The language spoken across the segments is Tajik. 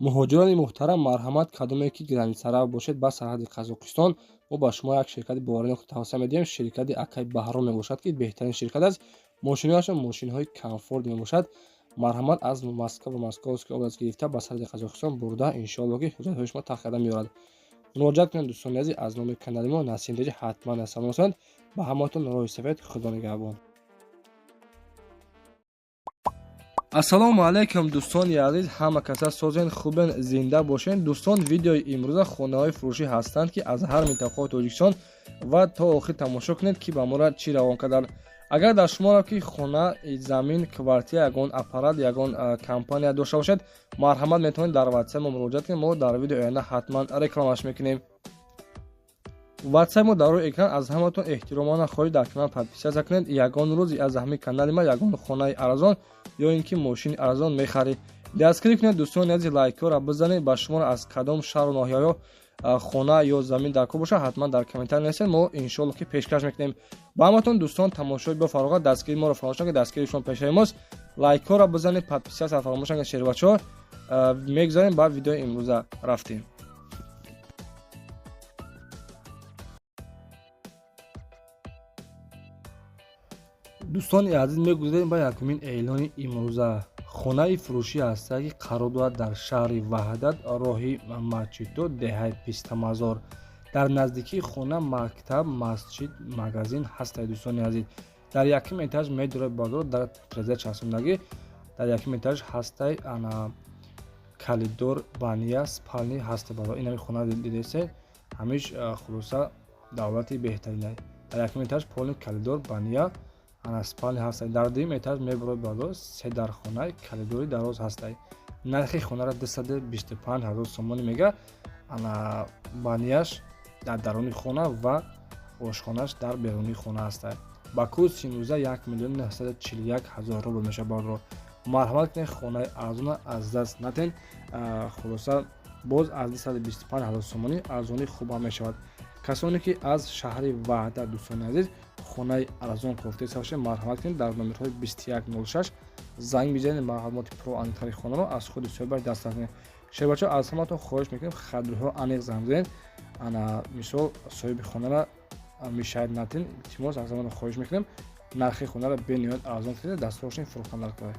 Муҳоҷирони муҳтарам, марҳамат, кадоме ки границарав бошед ба сарҳади Қазоқистон, мо ба шумо як ширкати боваринок тавсия медиҳем. Ширкати Акай Баҳром мебошад, ки беҳтарин ширкат аст. Мошинҳояшон мошинҳои комфорт мебошад. Марҳамат, аз Москва ва Московский область гирифта ба сарҳади Қазоқистон бурда, иншоалло, ки ҳуҷҷатҳои шумо тақ карда меорад. Муроҷиат кунед, дӯстони азиз, аз номи канали мо Насим Теҷи ҳатман салом расонед. Ба ҳамаатон роҳи сафед, Худо нигаҳбон. Ассалому алайкум, дӯстони азиз, ҳама каса созен, хубен, зинда бошен. Дӯстон, видеои имрӯза хонаҳои фурӯшӣ ҳастанд, ки аз ҳар минтақаҳои Тоҷикистон, ва то охир тамошо кунед, ки ба мора чӣ равон карданд. Агар дар шуморо ки хона, замин, квартира, ягон аппарат, ягон компания дошта бошед, марҳамат, метавонед дар ватсап мо муроҷиат кунед. Мо дар видеои оянда ҳатман рекламаш мекунем. Ватсап мо дар рӯи экран. Аз ҳаматон эҳтиромона хоҳиш, дар канал подписаться кунед. Ягон рӯз аз ҳамин канали ма ягон хонаи арзон ё ин ки мошини арзон мехаред. Дастгирӣ кунед, дӯстони азиз, лайкҳоро бизанед. Ба шуморо аз кадом шаҳру ноҳияҳо хона ё замин дар кор бошад, ҳатман дар комментарий нависед, мо иншоалло ки пешкаш мекунем ба ҳаматон. Дӯстон, тамошои бо фароғат, дастгирии моро фаромӯш накунед, дастгирии шумо пешаи мост. Лайкҳоро бизанед, подписаться фаромӯш накунед. Шербачаҳо, мегузарем ба видеои имрӯза, рафтем. Дӯстони азиз, мегузарем ба якумин эълони имрӯза. Хонаи фурӯшӣ ҳаста, ки қарор дорад дар шаҳри Ваҳдат, роҳи Масҷиддо, деҳаи Пистамазор. Дар наздикии хона мактаб, масҷид, магазин ҳастад. Дӯстони азиз, дар якум этаж медорад бозор, дар треза часпондагӣ дар якум этаж ҳастай. Ана коридор, баня, спальни ҳаста. Бозор инами хона дидесе, ҳамиш хулоса давлати беҳтарина. Дар якум этаж полный коридор, баня, ана спальни ҳастай. Дар дуюм этаж мебарояд боло, се дархона, коридори дароз ҳастай. Нархи хонаро 225 000 сомонӣ мега. Ана баняш дар даруни хона ва ошхонаш дар берунии хона ҳастай. Ба курси имрӯза 1 941 000 рубл мешавад. Бозро марҳамат кунед, хонаи арзона аз даст натен. Хулоса, боз аз 225 000 сомонӣ арзонӣ хуб ҳам мешавад. Касоне ки аз шаҳри Ваҳдат, дӯстони азиз, хонаи арзон кофтеста бошед, марҳамат кунед, дар номерҳои 2106 занг бизанед, маълумоти пурру аниқтари хонаро аз худи соҳибаш дастрас кунед. Шербачаҳо, аз ҳаматон хоҳиш мекунем, хадриҳо аниқ занг бизанед. Ана мисол, соҳиби хонара мешавад натин. Илтимос, аз ҳаматон хоҳиш мекунем, нархи хонаро бениҳоят арзон кунед, дастрошин фурӯхтан дар кор.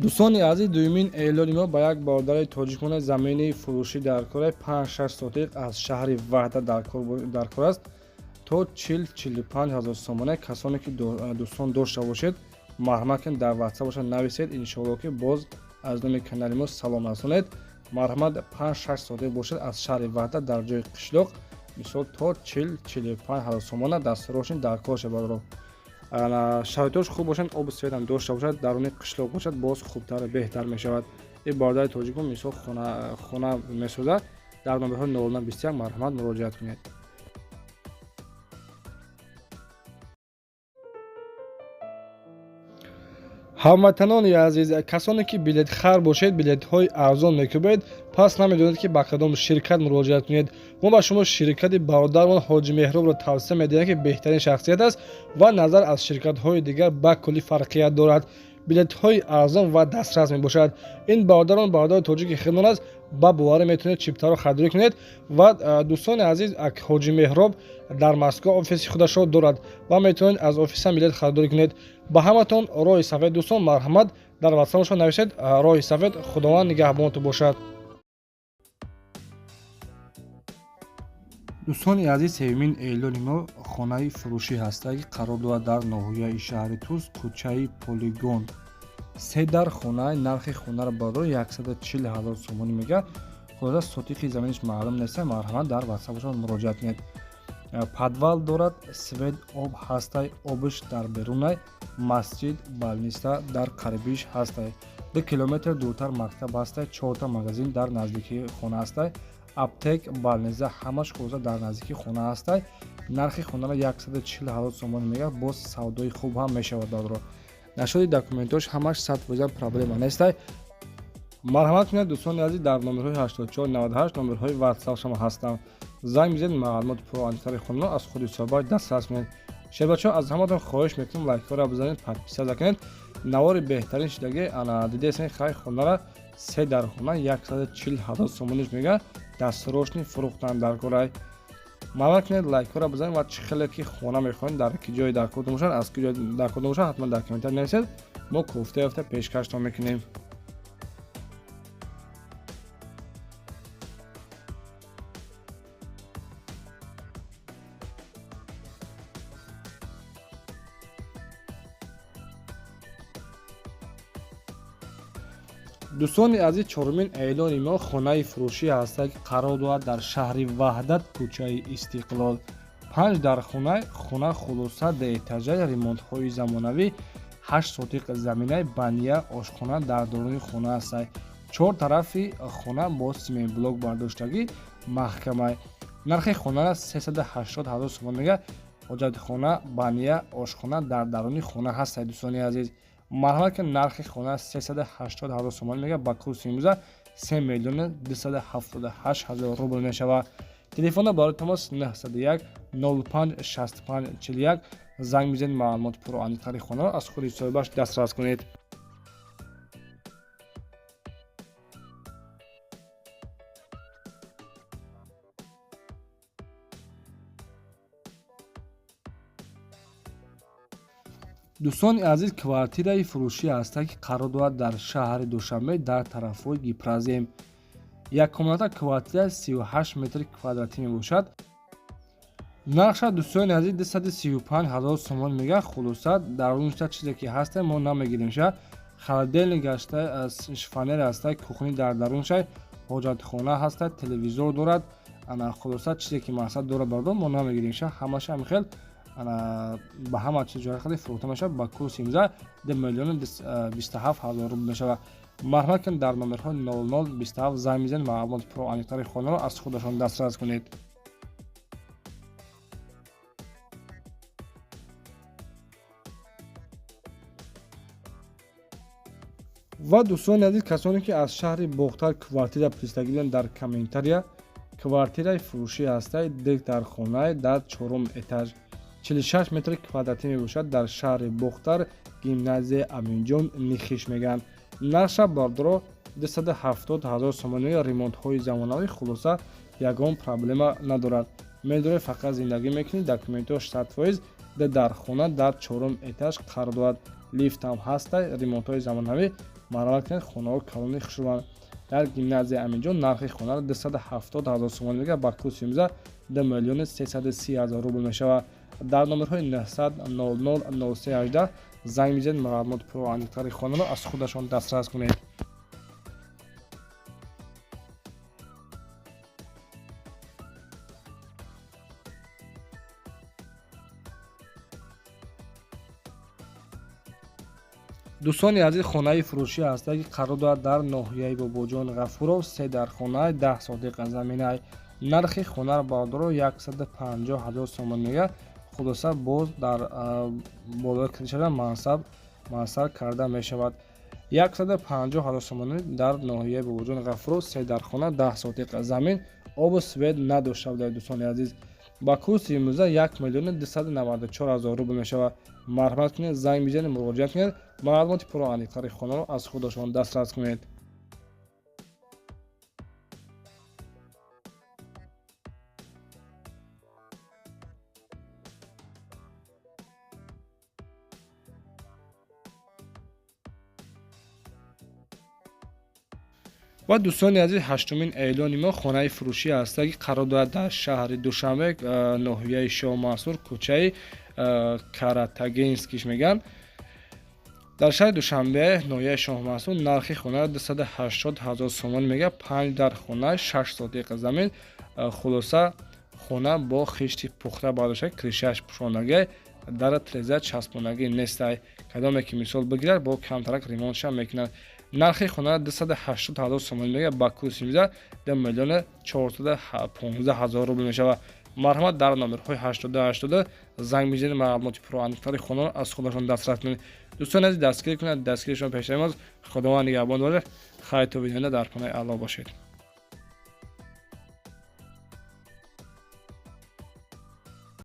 Дӯстони азиз, дуюмин эълони мо ба як бародари тоҷикмона замини фурӯшӣ дар кора, 5-6 сотиқ аз шаҳри Ваҳдат дар кор аст, то 40-45 ҳазор сомона. Касоне ки дӯстон дошта бошед, марҳамат кунед, дар ватсап бошад, нависед. Иншоалло ки боз аз номи канали мо салом расонед. Марҳамат, 5-6 сотиқ бошад аз шаҳри Ваҳдат, дар ҷои қишлоқ, мисол, то 40-45 ҳазор сомона дастрошин дар кор шавад. Шароитош хуб бошанд, обу светам дошта бошад, даруни қишлоқ бошад, боз хубтар, беҳтар мешавад. Ин бародари тоҷикон, мисол, хона месозад. Дар номерҳои 0921 марҳамат, муроҷиат кунед. Ҳамватанони азиз, касоне ки билетхар бошед, билетҳои арзон мекӯбед, пас намедонед, ки ба кадом ширкат муроҷиат кунед. Мо ба шумо ширкати бародармон Ҳоҷи Меҳробро тавсия медиҳем, ки беҳтарин шахсият аст ва назар аз ширкатҳои дигар ба куллӣ фарқият дорад. Билетҳои арзон ва дастрас мебошад. Ин бародарон бародари тоҷики хидмон аст, ба боварӣ метавонед чиптаро харидорӣ кунед. Ва, дӯстони азиз, Ҳоҷи Меҳроб дар Москва офиси худашро дорад ва метавонед аз офисам билет харидорӣ кунед. Ба ҳаматон роҳи сафед, дӯстон, марҳамат, дар ватсапашон нависед. Роҳи сафед, Худованд нигаҳбонтон бошад. Дӯстони азиз, сеюмин эълони мо хонаи фурӯшӣ ҳаста, ки қарор дорад дар ноҳияи шаҳри Тус, кӯчаи Полигон. Се дар хона. Нархи хонаро барои 140 000 сомонӣ мегӯяд. Хулоса, сотиқи заминиш маълум нест. Марҳамат, дар ватсапашон муроҷиат кунед. Подвал дорад, свет, об ҳастай, обиш дар берунай, масҷид, больница дар қарибиш ҳастай, 2 километр дуртар мактаб ҳастай, чорта магазин дар наздикии хона ҳастай, аптек, больница, ҳамаш хулоса дар наздикии хона ҳастай. Нархи хонаро 140 ҳазор сомонӣ мегӯяд, боз савдои хуб ҳам мешавад. Бародаро, нашоди документош ҳамаш 100% проблема нестай. Марҳамат кунед, дӯстони азиз, дар номерҳои 84 98, номерҳои ватсап шумо ҳастанд, занг бизанед, маълумоти пурраанитари хонаро аз худи соҳибаш дастрас кунед. Шербачаҳо, аз ҳаматон хоҳиш мекунем, лайкҳоро бизанед, подписаться кунед. Навори беҳтарин шидаги ана дидесен. Хай, хонара се дар хона 140 ҳазор сомониш мега, дастрошни фурӯхтан дар корай. Марҳамат кунед, лайкҳоро бизанед ва чӣ хеле ки хона мехоҳед, дар ки ҷои дар кор бошад, аз ки ҷой дар кор бошад, ҳатман дар комментар нависед, мо кофта ёфта пешкаштон мекунем. Дӯстони азиз, чорумин эълони мо хонаи фурӯшӣ ҳастад, ки қарор дорад дар шаҳри Ваҳдат, кӯчаи Истиқлол. Панҷ дар хона, хона хулоса дуэтажа, ремонтҳои замонавӣ, 8 сотиқ заминаи, баня, ошхона дар даруни хона ҳастад. Чор тарафи хона бо сементблок бардоштагӣ, маҳкамай. Нархи хонара 380 ҳазор сомон мега. Ҳоҷатхона, баня, ошхона дар даруни хона ҳастад. Дӯстони азиз, марҳамат ки нархи хона 380 ҳазор сомонӣ мега, ба курси имрӯза 3 миллиону 278 ҳазор рубл мешавад. Телефона барои тамос 901 05 65 41. Занг бизанед, маълумоти пурраанитари хонаро аз худи соҳибаш дастрас кунед. Дӯстони азиз, квартираи фурӯшӣ ҳастад, ки қарор дорад дар шаҳри Душанбе, дар тарафҳои Гипрозем. Як комната квартира 38 метри квадратӣ мебошад. Нархша, дӯстони азиз, 235 ҳазор сомон мега. Хулоса, дарунша чизе ки ҳаста, мо намегирем ша. Холодильник ҳаста, шифоньер ҳаста, кухни дар дарунша, ҳоҷатхона ҳаста, телевизор дорад. Ана, хулоса, чизе ки мақсад дорад, бардор, мо намегирем ша. Ҳамаша ҳамихел ба ҳама чиз ҷоя хеле фурӯхта мешавад. Ба курси имрӯза 2 миллиону 27 ҳазор рубл мешавад. Марҳамат кунед, дар номерҳои 00 27 занг мезанед, маълумоти пуррааниқтари хонаро аз худашон дастрас кунед. Ва дӯстони азиз, касоне ки аз шаҳри Бохтар квартира пурсидагӣ буданд, дар комментария, квартираи фурӯшӣ ҳастаи дек дар хонаи дар чорум этаж, 46 метри квадратӣ мебошад, дар шаҳри Бохтар, гимназияи Аминҷон Нихиш мегӯянд. Нархша, бардоро, 270 ҳазор сомонӣ, ремонтҳои замонавӣ, хулоса, ягон проблема надорад. Медоред, фақат зиндагӣ мекунед, документҳо 100%. Дар хона дар чорум этаж қарор дорад, лифтам ҳаста, ремонтҳои замонавӣ. Марҳамат кунед, хонаҳо калони хушрӯанд, дар гимназияи Аминҷон. Нархи хонаро 270 ҳазор сомонӣ мегӯяд, ба курси имрӯза 2 миллиону 330 ҳазор рубл мешавад. Дар номерҳои 900 00 03 18 занг мезанед, маълумоти пурраанитари хонаро аз худашон дастрас кунед. Дӯстони азиз, хонаи фурӯшӣ ҳастад, ки қарор дорад дар ноҳияи Бобоҷон Ғафуров, се дар хонаи, 10 сотиқа заминай. Нархи хонаро, бародаро, 150 ҳазор сомон мега. Хулоса, боз дар болои крышара мансаб мансар карда мешавад. 150 ҳазор сомонӣ дар ноҳияи Бобоҷон Ғафуров, се дар хона, 10 сотиқа замин, обу свет надошта буда. Дӯстони азиз, ба курси имрӯза 1 миллиону 294 ҳазор рубл мешавад. Марҳамат кунед, занг бизанед, муроҷиат кунед, маълумоти пуррааниқтари хонаро аз худашон дастрас кунед. Ва дӯстони азиз, ҳаштумин эълони мо хонаи фурӯшӣ ҳастад, ки қарор дорад дар шаҳри Душанбе, ноҳияи Шоҳмансур, кӯчаи Каратагинскиш мегӯянд. Дар шаҳри Душанбе, ноҳияи Шоҳмансур, нархи хона 280 ҳазор сомон мега. Панҷ дар хона, 6 сотиқа замин. Хулоса, хона бо хишти пухта бардошта, крышааш пӯшондагӣ, дара треза часпондагӣ нестай. Кадоме ки мисол бигирад, бо камтарак ремонтша мекунад. Нархи хона 280 ҳазор сомонӣ мега, ба курси имрӯза 2 миллиону 415 ҳазор рубл мешавад. Марҳамат, дар номерҳои 80 80 занг мезанед, маълумоти пуррааниқтари хонаро аз худашон дастрас кунед. Дӯстони азиз, дастгирӣ кунед, дастгиришон пешаимоз. Худованд нигаҳбон бошад. Хайр, то видеода, дар паноҳи Аллоҳ бошед.